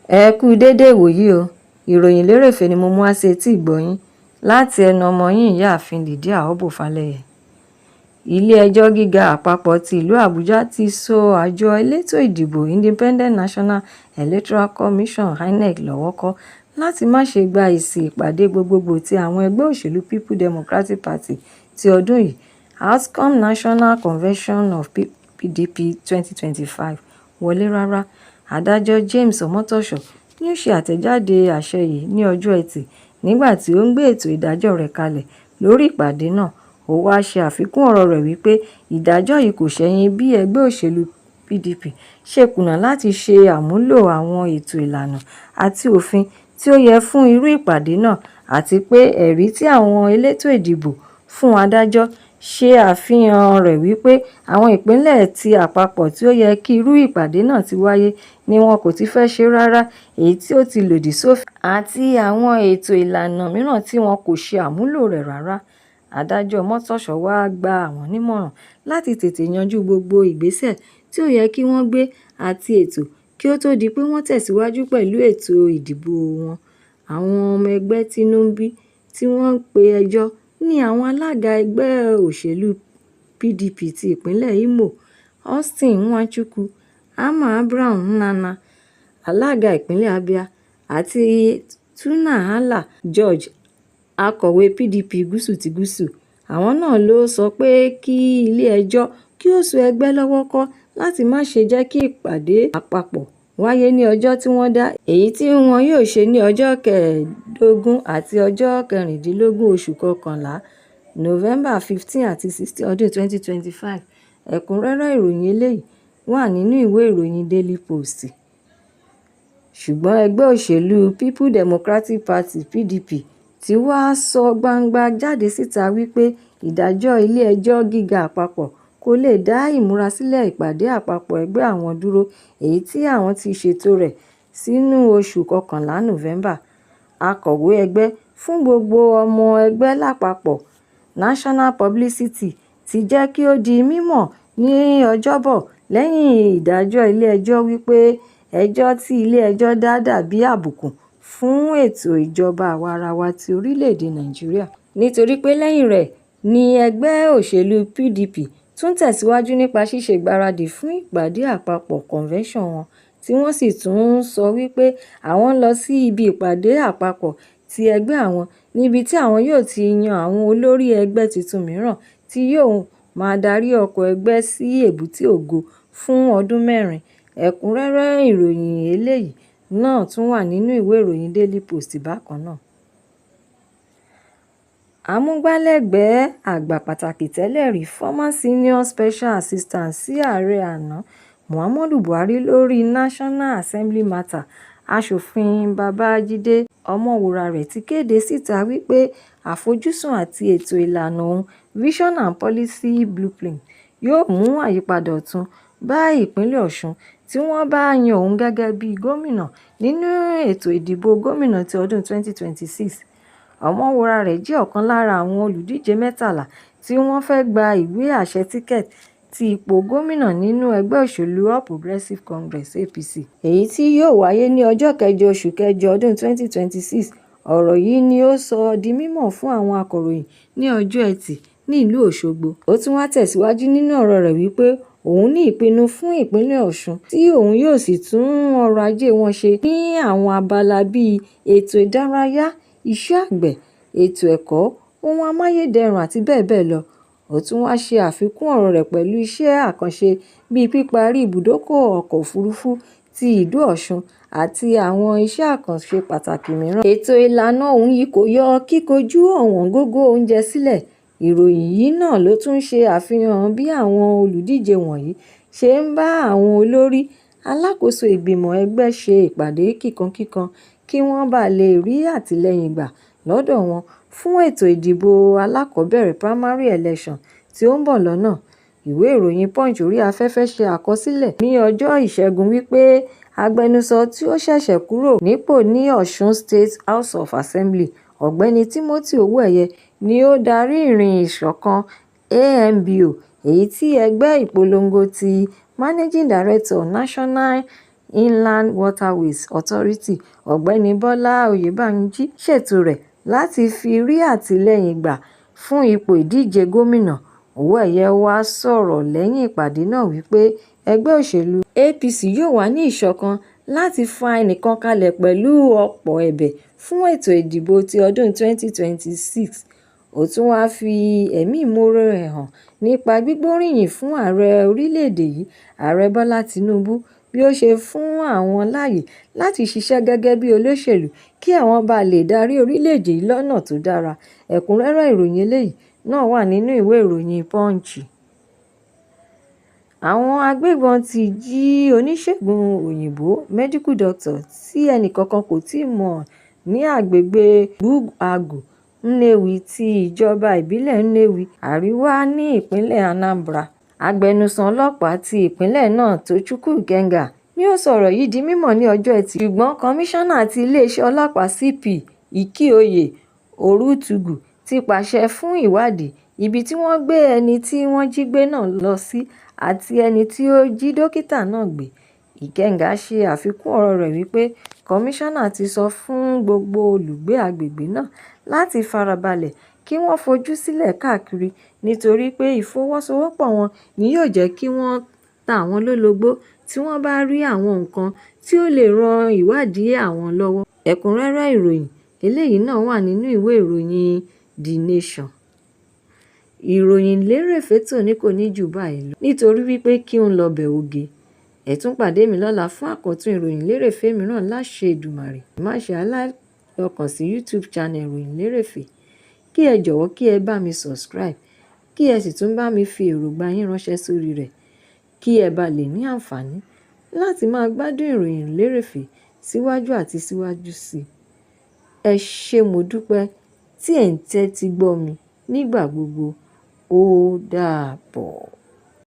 Ẹ kú dédé ìwòyí o. Ìròyìn lérèfé ni mo mú wá sí etí ìgbọ́ yín láti ẹnu ọmọ yín, Ìyáàfin Lydia Obbo Falẹyẹ. Ilé-ẹjọ́ Gíga Àpapọ̀ ti ìlú Àbújá ti sọ àjọ elétò ìdìbò Independent National Electoral Commission (INEC) lọ́wọ́ kọ́ láti má ṣe gba èsì ìpàdé gbogboògbò ti àwọn ẹgbẹ́ òṣèlú People Democratic Party ti ọdún yìí, Outcome National Convention of PDP 2025, wọlé rárá. Adájọ́ James Omotosho ni ó ṣe àtẹ̀jáde àṣẹ yìí ní ọjọ́ Ẹtì nígbà tí ó ń gbé ètò ìdájọ́ rẹ̀ kalẹ̀ lórí ìpàdé náà. Ó wáá ṣe àfikún ọ̀rọ̀ rẹ̀ wípé ìdájọ́ yìí kò ṣẹ̀yìn bí ẹgbẹ́ òṣèlú PDP ṣe kùnà láti ṣe àmúlò àwọn ètò ìlànà àti òfin tí ó yẹ fún irú ìpàdé náà, àti pé ẹ̀rí tí àwọn elétò ìdìbò fún adájọ́ ṣe àfihàn rẹ̀ wípé àwọn ìpínlẹ̀ tí àpapọ̀ tí ó yẹ kí irú ìpàdé náà ti wáyé ni wọn kò ti fẹ́ ṣe rárá, èyí tí ó ti lòdì sófin àti àwọn ètò ìlànà mìíràn tí wọn kò ṣe àmúlò rẹ̀ rárá. Adájọ́ Omotosho wàá gbà wọ́n nímọ̀ràn láti tètè yanjú gbogbo ìgbésẹ̀ tí ó yẹ kí wọ́n gbé àti ètò kí ó tóó di pé wọ́n tẹ̀síwájú pẹ̀lú ètò ìdìbò wọn. Àwọn ọmọ ẹgbẹ́ tínú ń bí tí wọ́n pe ẹjọ́ ní àwọn alága ẹgbẹ́ òṣèlú PDP ti ìpínlẹ̀ Imo, Austin Nwachukwu, Ama Abraham Nnanna, alága ìpínlẹ̀ Abia, àti Tuna George, akọ̀wé PDP gúúsù ti gúúsù. Àwọn náà ló sọ pé kí ilé-ẹjọ́ kí ó so ẹgbẹ́ lọ́wọ́ kọ́ láti má ṣe jẹ́ kí ìpàdé àpapọ̀ wáyé ní ọjọ́ tí wọ́n dá, èyí tí wọn yóò ṣe ní ọjọ́ 15 àti ọjọ́ 16 oṣù kọkànlá, November 15 àti 16, ọdún 2025. Ẹ̀kúnrẹ́rẹ́ ìròyìn eléyìí wà nínú ìwé ìròyìn Daily Post. Ṣùgbọ́n ẹgbẹ́ òṣèlú People Democratic Party (PDP) tí wàá sọ gbangba jáde síta wípé ìdájọ́ ilé-ẹjọ́ gíga àpapọ̀ kò lè dá ìmúrasílẹ̀ ìpàdé àpapọ̀ ẹgbẹ́ àwọn dúró, èyí tí àwọn ti ṣètò rẹ̀ sínú oṣù kọkànlá, November. Akọ̀wé ẹgbẹ́ fún gbogbo ọmọ ẹgbẹ́ lápapọ̀, National Publicity, ti jẹ́ kí ó di mímọ̀ ní Ọjọ́bọ̀ lẹ́yìn ìdájọ́ ilé-ẹjọ́ wípé ẹjọ́ tí ilé-ẹjọ́ dá dàbí àbùkù fún ètò ìjọba àwa-arawa ti orílẹ̀-èdè Nàìjíríà, nítorí pé lẹ́yìn rẹ̀ ni ẹgbẹ́ òṣèlú PDP tún tẹ̀síwájú nípa ṣíṣe ìgbáradì fún ìpàdé àpapọ̀ convention wọn, tí wọ́n sì tún ń sọ wípé àwọn ń lọ sí ibi ìpàdé àpapọ̀ ti ẹgbẹ́ àwọn níbi tí àwọn yóò ti yan àwọn olórí ẹgbẹ́ tuntun mìíràn tí yóò máa darí ọkọ̀ ẹgbẹ́ sí èbúté ògo fún ọdún mẹ́rin. Ẹ̀kúnrẹ́rẹ́ ìròyìn eléyìí náà tún wà nínú ìwé ìròyìn Daily Post bákan náà. Amúgbálẹ́gbẹ̀ẹ́ àgbà pàtàkì tẹ́lẹ̀ rí, former senior special assistant sí ààrẹ àná Muhammadu Buhari lórí National Assembly Matter, Aṣòfin Babájídé Ọmọwúrarẹ̀ ti kéde síta wípé àfojúsùn àti ètò ìlànà òun, Vision and Policy Blueprint, yóò mú àyípadà ọ̀tun bá ìpínlẹ̀ Ọ̀ṣun tí wọ́n bá yan òun gẹ́gẹ́ bíi gómìnà nínú ètò ìdìbò gómìnà ti ọdún 2026. Ọmọwúrarẹ̀ jẹ́ ọ̀kan lára àwọn olùdíje 13 tí wọ́n fẹ́ gba ìwé àṣẹ tíkẹ́ẹ̀tì tí ipò gómìnà nínú ẹgbẹ́ òṣèlú All Progressives Congress (APC), èyí tí yóò wáyé ní ọjọ́ kẹjọ oṣù kẹjọ ọdún 2026. Ọ̀rọ̀ yìí ni ó sọ di mímọ̀ fún àwọn akọ̀ròyìn ní ọjọ́ Ẹtì ní ìlú Òṣogbo. Ó tún wáá tẹ̀síwájú nínú ọ̀rọ̀ rẹ̀ wípé òun ní ìpinnu fún ìpínlẹ̀ Ọ̀ṣun tí òun yóò sì tún ọrọ̀ ajé wọn ṣe ní àwọn abala bíi ètò ìdárayá, iṣẹ́ àgbẹ̀, ètò ẹ̀kọ́, ohun amáyédẹrùn àti bẹ́ẹ̀ bẹ́ẹ̀ lọ. Ó tún wáá ṣe àfikún ọ̀rọ̀ rẹ̀ pẹ̀lú iṣẹ́ àkànṣe bíi píparí ibùdókọ̀ ọkọ̀ òfurufú ti ìdó Ọ̀ṣun àti àwọn iṣẹ́ àkànṣe pàtàkì mìíràn. Ètò ìlànà òun yìí kò yọ kíkojú ọ̀wọ́ngógó oúnjẹ sílẹ̀. Ìròyìn yìí náà ló tún ṣe àfihàn bí àwọn olùdíje wọ̀nyí ṣe ń bá àwọn olórí alákòóso ìgbìmọ̀ ẹgbẹ́ ṣe ìpàdé kíkankíkan kí wọ́n bàa lè rí àtìlẹ́yìn gbà lọ́dọ̀ wọn fún ètò ìdìbò alákọ̀ọ́bẹ̀rẹ̀, primary election, tí ó ń bọ̀ lọ́nà. Ìwé ìròyìn Punch orí afẹ́fẹ́ ṣe àkọsílẹ̀ ní ọjọ́ Ìṣẹ́gun wípé agbẹnusọ tí ó ṣẹ̀ṣẹ̀ kúrò nípò ní Ọ̀ṣun State House of Assembly, Ọ̀gbẹ́ni Timothy Owóẹ̀yẹ, ni ó darí ìrìn ìṣọ̀kan AMBO, èyí tí ẹgbẹ́ ìpolongo ti Managing Director, National Inland Waterways Authority, Ọ̀gbẹ́ni Bọ́lá Oyèbánjí ṣètò rẹ̀ láti fi rí àtìlẹ́yìn gbà fún ipò ìdíje gómìnà. Owóẹ̀yẹ wá sọ̀rọ̀ lẹ́yìn ìpàdé náà wípé ẹgbẹ́ òṣèlú APC yóò wà ní ìṣọ̀kan láti fa ẹnìkan kalẹ̀ pẹ̀lú ọ̀pọ̀ ẹ̀bẹ̀ fún ètò ìdìbò ti ọdún 2026. Ó tún wáá fi ẹ̀mí ìmoore ẹ̀ hàn nípa gbígbóríyìn fún ààrẹ orílẹ̀-èdè yìí, Ààrẹ Bọ́lá Tínúbù, bí ó ṣe fún àwọn láàyè láti ṣiṣẹ́ gẹ́gẹ́ bí olóṣèlú kí àwọn bá lè darí orílẹ̀-èdè yìí lọ́nà tó dára. Ẹ̀kúnrẹ́rẹ́ ìròyìn eléyìí náà wà nínú ìwé ìròyìn Punch. Àwọn agbébọn ti jí oníṣègùn òyìnbó medical doctor tí ẹnìkankan kò tí ì mọ̀ ní agbègbè Rumuagu Nnewi ti ìjọba ìbílẹ̀ Nnewi Àríwá ní ìpínlẹ̀ Anambra. Agbẹnusọ ọlọ́pàá ti ìpínlẹ̀ náà, Tochukwu Ikenga, ni ó sọ ọ̀rọ̀ yìí di mímọ̀ ní ọjọ́ Ẹtì, ṣùgbọ́n kọmíṣánná ti iléeṣẹ́ ọlọ́pàá CP Ikeoye Orutugu ti pàṣẹ fún ìwádìí ibi tí wọ́n gbé ẹni tí wọ́n jí gbé náà lọ sí àti ẹni tí ó jí dókítà náà gbé. Ikenga ṣe àfikún ọ̀rọ̀ rẹ̀ wípé kọmíṣánná ti sọ fún gbogbo olùgbé agbègbè náà láti farabalẹ̀ kí wọ́n fojú sílẹ̀ káàkiri nítorí pé ìfọwọ́sowọ́pọ̀ wọn ni yóò jẹ́ kí wọ́n ta àwọn lólobó tí wọ́n bá rí àwọn nǹkan tí ó lè ran ìwádìí àwọn lọ́wọ́. Ẹ̀kúnrẹ́rẹ́ ìròyìn eléyìí náà wà nínú ìwé ìròyìn The Nation. Ìròyìn lérèfé tòní kò ní jù báyìí lọ nítorí wípé kí ń lọbẹ̀ oge. Ẹ tún pàdé mi lọ́la fún àkọ́tún ìròyìn lérèfé mìíràn láṣẹ Èdùmàrè. Má ṣe aláìlọ́kàn sí YouTube channel Ìròyìn Lérèfé. Kí ẹ jọ̀wọ́ kí ẹ bá mi subscribe, kí ẹ sì tún bá mi fi èròǹgbà yín ránṣẹ́ sórí rẹ̀ kí ẹ bá lè ní àǹfààní láti máa gbádùn ìròyìn lérèfé síwájú àti síwájú sí i. Ẹ ṣé, mo dúpẹ́ tí ẹ̀ ń tẹ́tí gbọ́ mi nígbà gbogbo. Ó dàbọ̀.